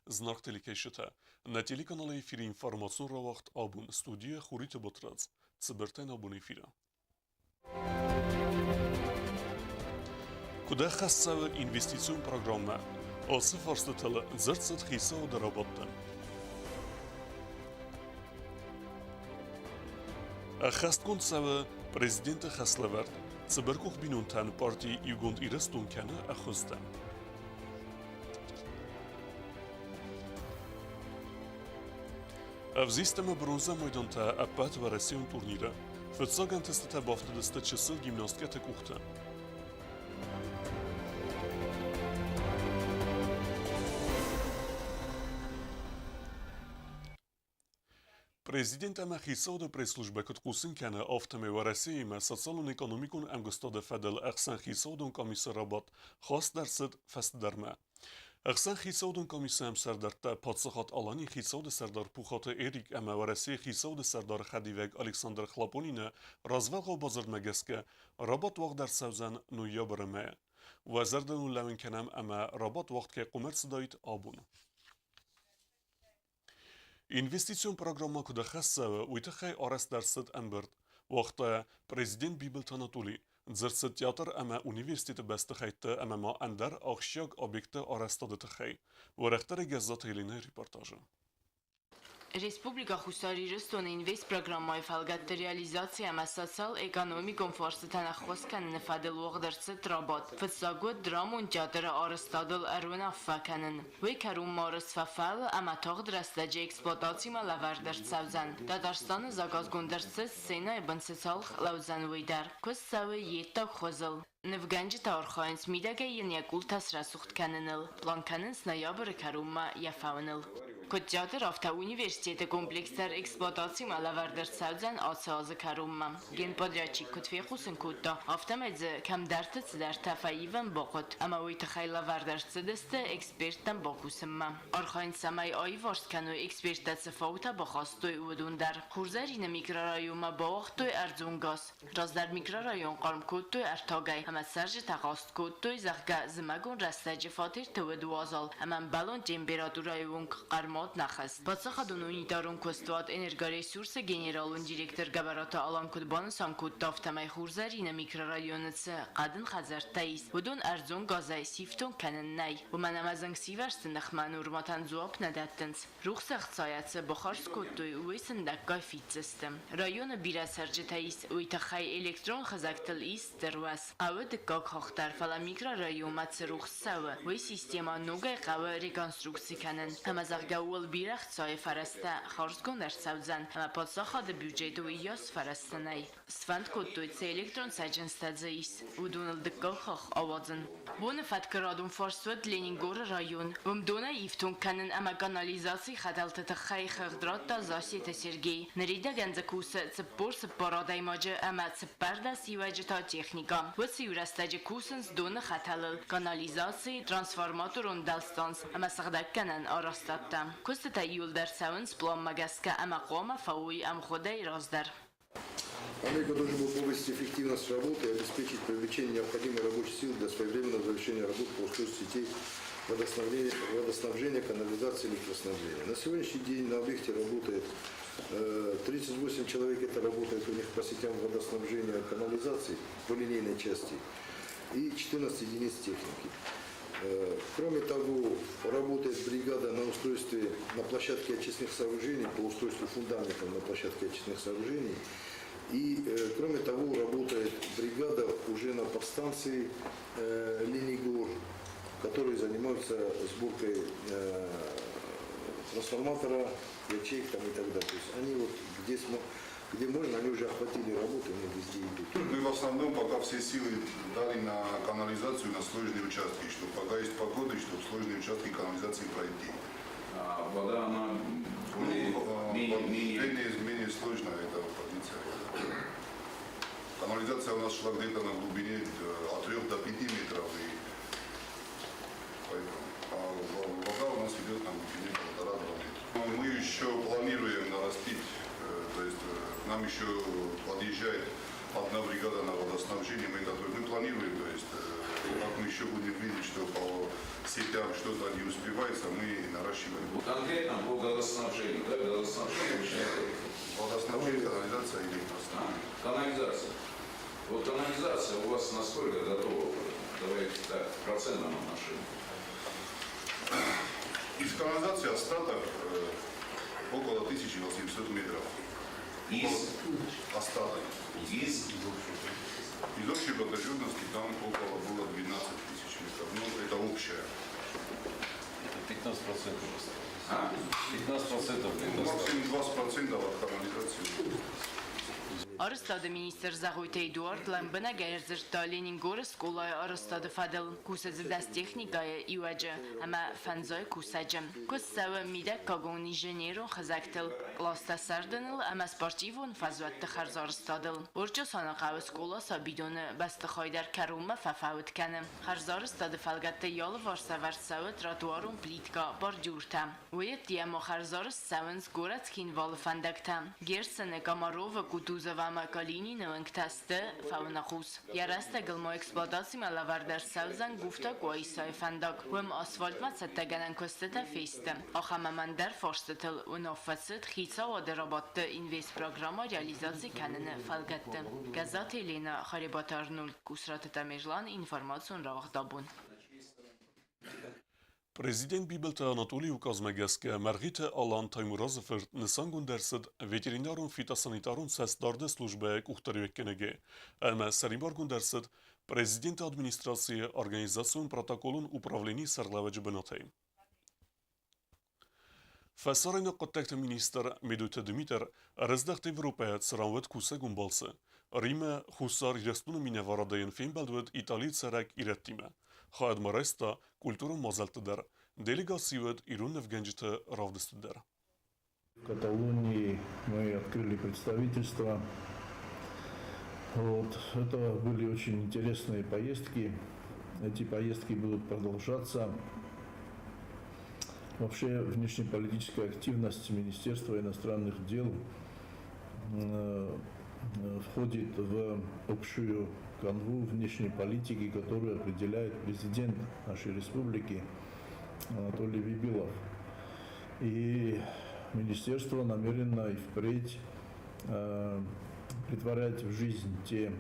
Зынаргъ телекӕсджытӕ, нӕ телеканалы эфиры информацион рауагъд абон студийӕ Хуриты Батрадз. Цыбыртӕй нӕ абон эфиры. Куыд ӕххӕст цӕуы инвестицион программӕ? Ацы фарстытыл дзырд цыд хицауады рабадты. Ӕххӕстгонд цӕуы президенты хӕслӕвӕрд. Цыбыркъух бинонтӕн парти Иугонд Ирыстон кӕны ӕххуыстӕ. Ӕвзист ӕмӕ бронзӕ майдантӕ ӕппӕт уӕрӕсейон турниры. Фыццаг ӕнтыстытӕ бафтыдысты чысыл гимнасткӕты къухты. Президент ӕмӕ хицауады пресс-службӕ куыд хъусын кӕны, афтӕмӕй Уӕрӕсеимӕ социалон-экономикон ӕмгуыстады фӕдыл ӕхсӕнхицауадон къамисы рабадт хаст ӕрцыд фӕстӕдӕрмӕ. Ӕхсӕнхицауадон къамисы ӕмсӕрдӕрттӕ Паддзахад Аланийы хицауады сӕрдар Пухаты Эрик ӕмӕ Уӕрӕсейы хицауады сӕрдары хӕдивӕг Александр Хлопонины развӕлгъау бадзырдмӕ гӕсгӕ рабадт уагъд ӕрцӕудзӕн ноябры мӕйы. Уӕ зӕрдыл уын лӕууын кӕнӕм ӕмӕ рабадт уагъд кӕй хъуамӕ ӕрцыдаид абон. Инвестицион программӕ куыд ӕххӕст цӕуы, уый тыххӕй арӕзт ӕрцыд ӕмбырд. Уагъта президент Бибылты Анатоли. Дзырд цыд театр ӕмӕ университеты бӕстыхӕйтты ӕмӕ ма ӕндӕр ахсджиаг объектты арӕзтады тыххӕй. Уӕрӕхдӕр Гӕззаты Еленӕйы репортажы. Республикӕ Хуссар Ирыстоны Инвестпрограммӕйы фӕлгӕтты реализаци ӕмӕ социал-экономикон фарстытӕн ӕххуыс кӕныны фӕдыл уагъд ӕрцыд рабадт. Фыццаг уыд драмон театры арӕзтадыл ӕруынаффӕ кӕнын. Уый кӕронмӕ арӕзт фӕфӕлы ӕмӕ тагъд рӕстӕджы эксплуатацимӕ лӕвӕрд ӕрцӕудзӕн. Татарстаны заказгонд ӕрцыд сценӕйы бын цы цалх лӕудзӕн, уый дӕр. Куыст цӕуы йе ддаг хуызыл. Нывгӕнджытӕ архайынц мидӕгӕй йын йӕ къултӕ срӕсугъд кӕныныл, план кӕнынц ноябры кӕронмӕ йӕ фӕуыныл. Куыд театр, афтӕ университеты комплекс дӕр эксплуатацимӕ лӕвӕрд ӕрцӕудзӕн ацы азы кӕронмӕ. Генподрядчик куыд фехъусын кодта, афтӕмӕй дзы кӕмдӕрты цыдӕртӕ фӕивӕн бахъуыд, ӕмӕ уый тыххӕй лӕвӕрд ӕрцыдысты эксперттӕм бакусынмӕ. Архайынц, цӕмӕй аиварс кӕной, эксперттӕ цы фаутӕ бахастой, уыдон дӕр. Хурзӕрины микрорайонмӕ бауагътой ӕрдзон газ. Раздӕр микрорайон хъарм кодтой ӕртагӕй ӕмӕ цӕрджытӕ хъаст кодтой, зӕгъгӕ, зымӕгон рӕстӕджы фатерты уыд уазал ӕмӕ ӕмбӕлон температурӕйы онг хъӕрмуат нӕ хызт. Паддзахадон унитарон куыстуат «Энергоресурс»-ы генералон директор Гӕбӕраты Алан куыд банысан кодта, афтӕмӕй Хурзӕрины микрорайоны цы хъӕдын хӕдзӕрттӕ ис, уыдон ӕрдзон газӕй сифтонг кӕнын нӕй, уымӕн ӕмӕ зынгсивӕрзты ныхмӕ нормӕтӕн дзуапп нӕ дӕттынц. Рухс ӕхцайӕ цы бахардз кодтой, уый сындӕггай фиддзысты. Районы бирӕ цӕрджытӕ ис, уый тыххӕй электрон хызӕгтыл ис стыр уӕз. Хъӕуы дыккаг хох дӕр, фӕлӕ микрорайонмӕ цы рухс цӕуы, уый системӕ ногӕй хъӕуы реконструкци кӕнын. Ӕмӕ зӕгъгӕ, ууыл бирӕ хцайы фӕрӕзтӕ хардзгонд ӕрцӕудзӕн, ӕмӕ паддзахады бюджеты уыйас фӕрӕзтӕ нӕй. Сфӕнд кодтой, цы электрон цӕджындзтӕ дзы ис, уыдоныл дыккаг хахх ауадзын. Боны фӕткы радон фарст уыд Ленингоры район. Уым донӕй ифтонг кӕнын ӕмӕ канализацийы хӕтӕлты тыххӕй хыгъд радта Зассеты Сергей. Ныридӕгӕн дзы кусы 44 адӕймаджы ӕмӕ 14 иуӕджы та техникӕ. Уыцы иу рӕстӕджы кусынц доны хӕтӕлыл, канализацийы, трансформаторон дӕлстанц ӕмӕ сыгъдӕггӕнӕн арӕзтадтӕ. Куыстытӕ иуылдӕр цӕуынц пъланмӕ гӕсгӕ ӕмӕ хъуамӕ фӕуой ӕмгъуыдӕй раздӕр. Америка должен был повысить эффективность работы и обеспечить привлечение необходимой рабочей силы для своевременного завершения работ по устройству сетей водоснабжения, водоснабжения, канализации, электроснабжения. На сегодняшний день на объекте работает 38 человек, это работает у них по сетям водоснабжения, канализации по линейной части и 14 единиц техники. Кроме того, работает бригада на устройстве на площадке очистных сооружений, по устройству фундаментов на площадке очистных сооружений. И, кроме того, работает бригада уже на подстанции Ленигор, которые занимаются сборкой трансформатора, ячеек там и так далее. То есть они вот где, где можно, они уже охватили работу, они везде идут. Мы в основном пока все силы дали на канализацию, на сложные участки, чтобы пока есть погода, чтобы сложные участки канализации пройти. А вода, она более, Ну, менее, менее... менее, менее сложная эта позиция. Канализация у нас шла где-то на глубине от 3 до 5 метров. И поэтому, а вода у нас идет на глубине 1,5-2 метра. Мы еще планируем нарастить, то есть к нам еще подъезжает одна бригада на водоснабжение, мы, мы планируем, то есть Как мы еще будем видеть, что по сетям что-то не успевается, мы наращиваем. Конкретно по газоснабжению, да, газоснабжение вы сейчас говорите? Водоснабжение, канализация, электроснабжение. Канализация. Вот канализация у вас насколько готова? Давайте так, в процентном отношении. Из канализации остаток около 1800 метров. Из? Остаток. Из? Из общей протяженности там около было 12 тысяч метров. Ну, это общая. Это 15% осталось. А? 15% Ну, где-то максимум 20% от канализации. Арӕзтады министр Зӕгъойты Эдуард лӕмбынӕгӕй ӕрдзырдта Ленингоры скъолайы арӕзтады фӕдыл. Кусы дзы 10 техникӕйы иуӕджы ӕмӕ фӕндзай кусӕджы. Куыст цӕуы мидӕггагон инженерон хызӕгтыл, къластӕ сӕрдыныл ӕмӕ спортивон фӕзуӕтты хӕрзарӕзтадыл. Орчъосаны хъӕуы скъола сабидоны бӕстыхай дӕр кӕронмӕ фӕфӕуд кӕны. Хӕрзарӕзтады фӕлгӕтты йӕ алыварс ӕвӕрд цӕуы тротуарон плиткӕ, бордюртӕ. Уый ӕддейӕ ма хӕрзарӕзт цӕуынц горӕт Цхинвалы фӕндӕгтӕ. Герцены, Комаровы, Кутузов ӕмӕ Калинины уынгтӕ сты фӕуыныхъус. Йӕ рӕстӕгыл ма эксплуатацимӕ лӕвӕрд ӕрцӕудзӕн Гуфта-Къуаисайы фӕндаг. Уым асфальтмӕ цӕттӕгӕнӕн куыстытӕ фесты. Ахӕм ӕмӕ ӕндӕр фарстытыл уынаффӕ цыд хицауады рабадты Инвестпрограммӕ реализаци кӕныны фӕлгӕтты. Гӕззаты Еленӕ, Харебаты Арнольд, Къусраты Тамерлан, информацион рауагъдабон. Президент Бибылты Анатолийы указмӕ гӕсгӕ Мӕргъиты Алан Таймуразы фырт нысангонд ӕрцыд ветеринарон фитосанитарон цӕстдарды службӕйы къухдариуӕггӕнӕгӕй ӕмӕ сӕрибаргонд ӕрцыд президенты администрацийы организацион протоколон управленийы сӕргълӕууӕджы бынатӕй. Фӕсарӕйнаг хъуыддӕгты министр Медойты Дмитр ӕрыздӕхт Европӕйӕ, цыран уыд кусӕгон балцы. Римӕ Хуссар Ирыстоны минӕварадӕн фембӕлд уыд Италийы цӕрӕг ирӕттимӕ. Хайад ма райста культурон мадзӕлтты дӕр, делегаци уыд ирон нывгӕнджыты равдысты дӕр. В Каталонии мы открыли представительство. Вот. Это были очень интересные поездки. Эти поездки будут продолжаться. Вообще внешнеполитическая активность Министерства иностранных дел входит в общую канву внешней политики, которую определяет президент нашей республики Анатолий Бибилов. И министерство намерено и впредь претворять в жизнь те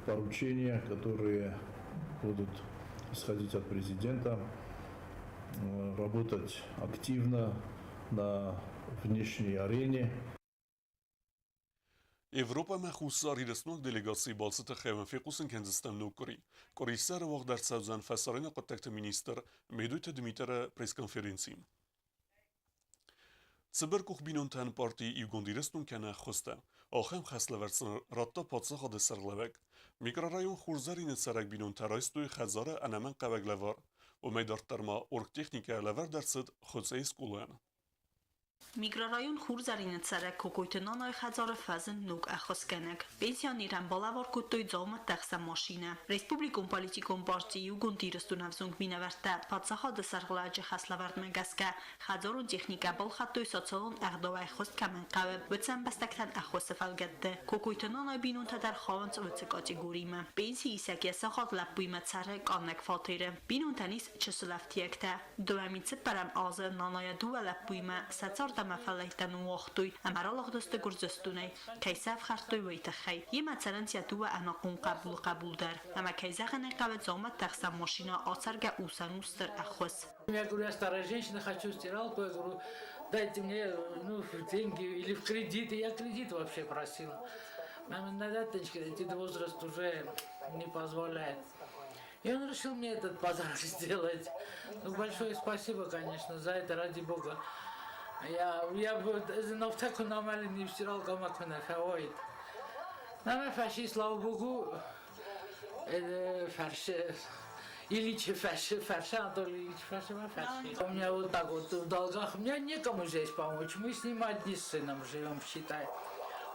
поручения, которые будут исходить от президента, работать активно на внешней арене. Европӕмӕ хуссарирыстойнаг делегацийы балцы тыххӕй уын фехъусын кӕндзыстӕм ног къуыри. Къуырисӕры уагъд ӕрцӕудзӕн фӕсарӕйнаг хъуыддӕгты министр Медойты Дмитры пресс-конференци. Цыбыркъух бинонтӕн парти Иугонд Ирыстон кӕны ӕххуыстӕ. Ахӕм хӕслӕвӕрд сын радта паддзахады сӕргълӕууӕг. Микрорайон Хурзӕрины цӕрӕг бинонтӕ райстой хӕдзары ӕнӕмӕнгхъӕуӕг лӕвар. Уымӕй дарддӕр ма оргтехникӕ лӕвӕрд ӕрцыд Хуыцъейы скъолайӕн. Микрорайон Хурзӕрин-ы цӕрӕг Кокойты Нанайы хӕдзары фӕзынд ног ӕххуысгӕнӕг. Пенсионерӕн балӕвар кодтой дзаумӕттӕ ӕхсӕн машинӕ. Республикон политикон парти Иугонд Ирыстон ӕвзонг минӕвӕрттӕ паддзахады сӕргълӕууӕджы хӕслӕвӕрдмӕ гӕсгӕ хӕдзарон техникӕ балхӕдтой социалон ӕгъдауӕй ӕххуыс кӕмӕн хъӕуы, уыцы ӕмбӕстӕгтӕн ӕххуысы фӕлгӕтты. Кокойты Нанайы бинонтӕ дӕр хауынц уыцы категоримӕ. Пенсиисӕг йӕ сахат лӕппуимӕ цӕры къаннӕг фатеры. Бинонтӕн ис чысыл ӕфтиӕгтӕ. 2004 азы Нанайӕ дыууӕ лӕппуимӕ сӕ цард ӕмӕ фӕллӕйттӕ ныууагътой ӕмӕ ралыгъдысты Гуырдзыстонӕй, кӕй сӕ ӕфхӕрдтой, уый тыххӕй. Йемӕ цӕрынц йӕ дыууӕ ӕнахъом хъӕбулы хъӕбул дӕр. Ӕмӕ кӕй зӕгъын ӕй хъӕуы, дзаумӕттӕ ӕхсӕн машинӕ ацӕргӕ усӕн у стыр ӕххуыс. Я говорю, я старая женщина, хочу стиралку. Я говорю, дайте мне, ну, деньги или в кредит. И я кредит вообще просила. Мама, этот возраст уже не позволяет. И он решил мне этот подарок сделать. Ну, большое спасибо, конечно, за это, ради бога. Я в нормально стиралка макуна фавоит. Нама фаши, слава богу, фарше. Ильич Фарше, Фарше, Анатолий Ильич Фарше, Фарше. У меня вот так вот в долгах, у меня некому здесь помочь. Мы с ним одни с сыном живем, считай.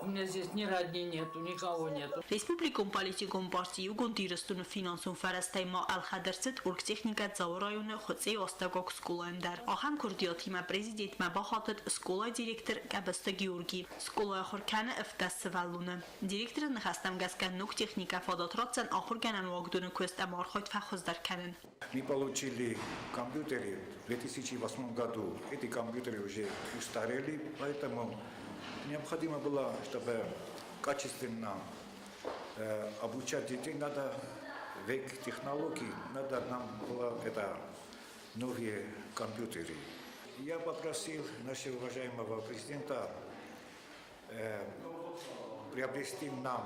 У меня здесь ни родни нету, никого нету. Республикон политикон парти Иугонд Ирыстоны финансон фӕрӕзтӕй ма ӕлхӕд ӕрцыд оргтехникӕ Дзауы районы Хуыцъейы астӕуккаг скъолайӕн дӕр. Ахӕм куырдиатимӕ президентмӕ бахатыд скъолайы директор Гӕбысты Георги. Скъолайы ахуыр кӕны 17 сывӕллоны. Директоры ныхӕстӕм гӕсгӕ ног техникӕ фадат ратдзӕн ахуыргӕнӕн уагдоны куыст ӕмӕ архайд фӕхуыздӕр кӕнын. Мы получили компьютеры в 2008 году. Эти компьютеры уже устарели, поэтому необходимо было, чтобы качественно обучать детей, надо век технологий, надо нам было это новые компьютеры. Я попросил нашего уважаемого президента приобрести нам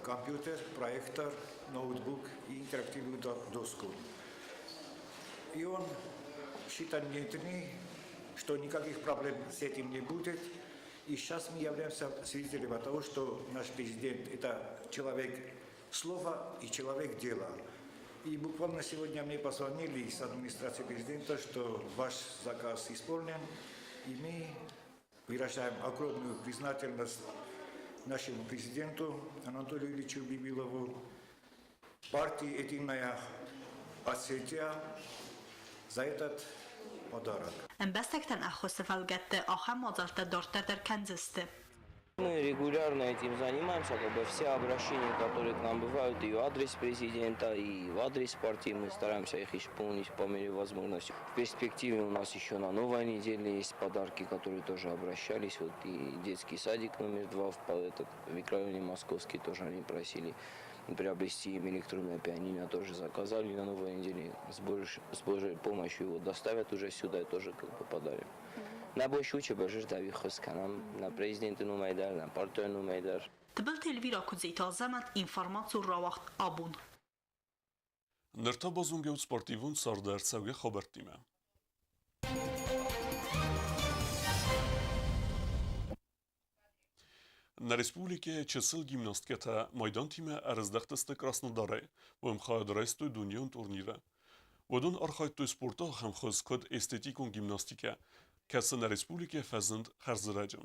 компьютер, проектор, ноутбук и интерактивную доску. И он считал дни, что никаких проблем с этим не будет. И сейчас мы являемся свидетелями того, что наш президент – это человек слова и человек дела. И буквально сегодня мне позвонили из администрации президента, что ваш заказ исполнен, и мы выражаем огромную признательность нашему президенту Анатолию Ильичу Бибилову, партии «Единая Осетия» за этот подарок. Ӕмбӕстӕгтӕн ӕххуысы фӕлгӕтты ахӕм мадзӕлттӕ дарддӕр дӕр кӕндзысты. Мы регулярно этим занимаемся, как бы все обращения, которые к нам бывают, и в адрес президента, и в адрес партии, мы стараемся их исполнить по мере возможности. В перспективе у нас еще на новой неделе есть подарки, которые тоже обращались. Вот и детский садик номер 2 в микрорайоне Московский тоже они просили приобрести им электронное пианино, тоже заказали на новой неделе. С Божьей помощью его доставят уже сюда и тоже как бы подарим. На больше учеба жирдави хусканам, на президента нумайдар, на партию нумайдар. Тыбылты Эльвира Куыдзойты Азӕмӕт, информацион рауагъд Абон. Ныр та базонгӕут спортивон царды ӕрцӕугӕ хабӕрттимӕ. Нӕ республикӕйы чысыл гимнасткӕтӕ майдантимӕ ӕрыздӕхтысты Краснодарӕй, уым хайад райстой дунеон турниры. Уыдон архайдтой спорты ахӕм хуыз, куыд эстетикон гимнастикӕ, кӕцы нӕ республикӕйы фӕзынд хӕрзрӕджы.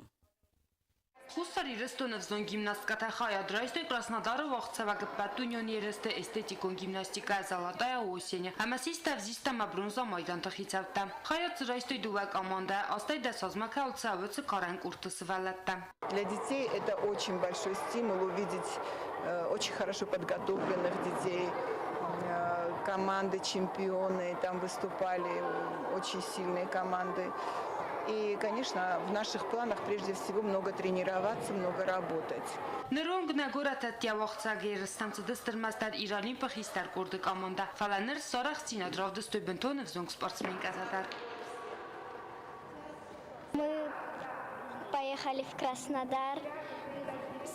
Хуссар Ирыстоны ӕвзонг гимнасткӕтӕ хайад райстой Краснодары уагъдцӕуӕг ӕппӕтдунеон ерысты эстетикон гимнастикӕйӕ «Золотая осень» ӕмӕ систы ӕвзист ӕмӕ бронза майданты хицӕуттӕ. Хайад дзы райстой дыууӕ командӕ, 8-ӕй 10 азмӕ кӕуыл цӕуы, уыцы карӕн къордты сывӕллӕттӕ. Для детей это очень большой стимул увидеть очень хорошо подготовленных детей, команды чемпионы, там выступали очень сильные команды. И, конечно, в наших планах прежде всего много тренироваться, много работать. Ныронг нӕ горӕты ӕдде уагъдцӕуӕг ерыстӕм цыдысты ӕрмӕстдӕр Иролимпы хистӕр къорды командӕ, фӕлӕ ныр сарӕхстдзинад равдыстой бынтон ӕвзонг спортсменкӕтӕ дӕр. Мы поехали в Краснодар,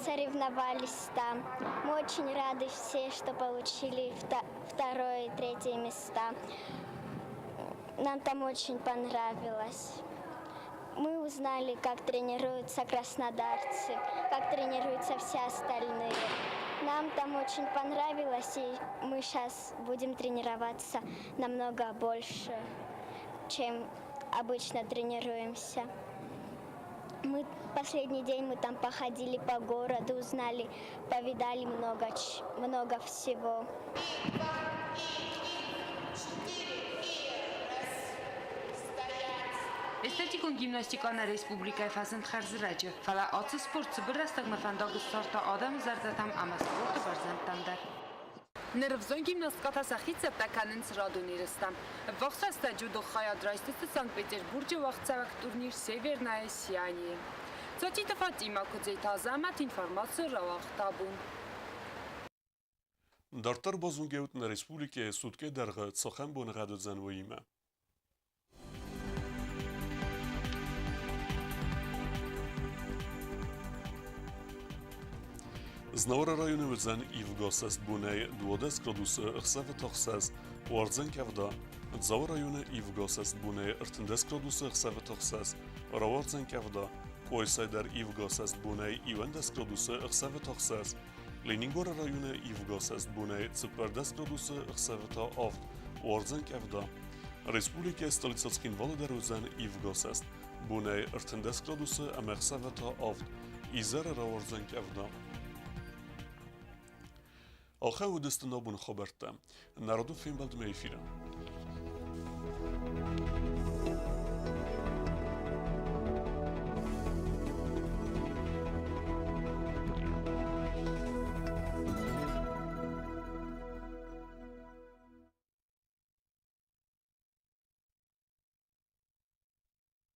соревновались там. Мы очень рады все, что получили второе и третье места. Нам там очень понравилось. Мы узнали, как тренируются краснодарцы, как тренируются все остальные. Нам там очень понравилось, и мы сейчас будем тренироваться намного больше, чем обычно тренируемся. Мы последний день мы там походили по городу, узнали, повидали много, много всего. Эстетикон гимнастикӕ нӕ республикӕйы фӕзынд хӕрзрӕджы, фӕлӕ ацы спорт цыбыр рӕстӕгмӕ фӕндаг ссардта адӕмы зӕрдӕтӕм ӕмӕ спорты бӕрзӕндтӕм дӕр. Ныр ӕвзонг гимнасткӕтӕ сӕхи цӕттӕ кӕнынц радон ерыстӕм. Ӕввахс рӕстӕджы уыдон хайад райсдзысты Санкт-Петербурджы уагъдцӕуӕг турнир «Северное сияние». Цотиты Фатимӕ, Куыдзойты Азӕмӕт, информацион рауагъд Табун. Дарддӕр базонгӕут нӕ республикӕйы суткӕйы дӕргъы цахӕм боныгъӕд уыдзӕн, уыимӕ. Знауыры районы уыдзӕн ивгӕ бонӕй 12 градусы, ӕхсӕвы та 6, уардзӕн къӕвда. Дзауы районы ивгӕ бонӕй 13 градусы, ӕхсӕвы та 6, рауардзӕн къӕвда. Къуайсайы дӕр ивгӕ бонӕй 11 градусы, ӕхсӕвы та 6. Ленингоры районы ивгӕ бонӕй 14 градусы, ӕхсӕвы та 7, уардзӕн къӕвда. Республикӕйы столицӕ Цхинвалы дӕр уыдзӕн ивгӕ бонӕй 13 градусы ӕмӕ ӕхсӕвы та 7. Изӕры рауардзӕн къӕвда. Ахӕм уыдысты нӕ абоны хабӕрттӕ. Народон фембӕлдмӕ эфиры.